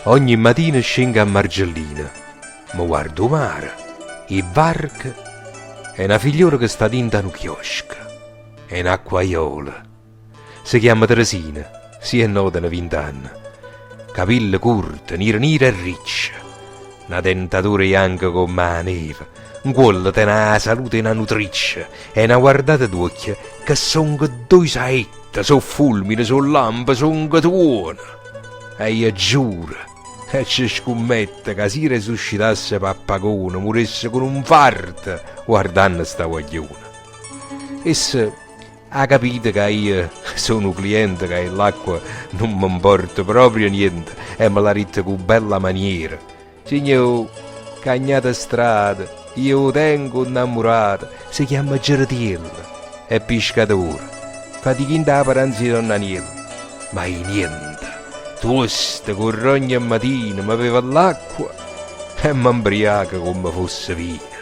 Ogni matina scengo a Margellina, me guardo 'o mare, 'e vvarche e na figliola che sta dint' a nu chiosco. È n'acquaiola. Se chiamma Teresina, sì e no tene vint'anne. Capille curte, nire nire e ricce. Na dentatura janca comm' 'a neve. Ncuollo tene 'a salute 'e na nutriccia e na guardata d'uocchie che songo ddoje saette. So' fulmine, so' lampe, songo tuone. E io giuro e ce scummetto ca si resuscitasse Pappagone muresse cu nu nfarto guardanno sta guagliona. Essa ha capito ca io so' nu cliente ca 'e ll'acqua nun me mporta proprio niente e me l'ha ditto cu bella maniera, Signò, cagnate strada, io 'o tengo 'o 'nnammurato, se chiamma Geretiello, è piscatore, fatica 'int' 'a paranza 'e Don Aniello. Ma i' niente, tuosto, corro ogne matina, me vevo ll'acqua e me 'mbriaco comme fosse vino.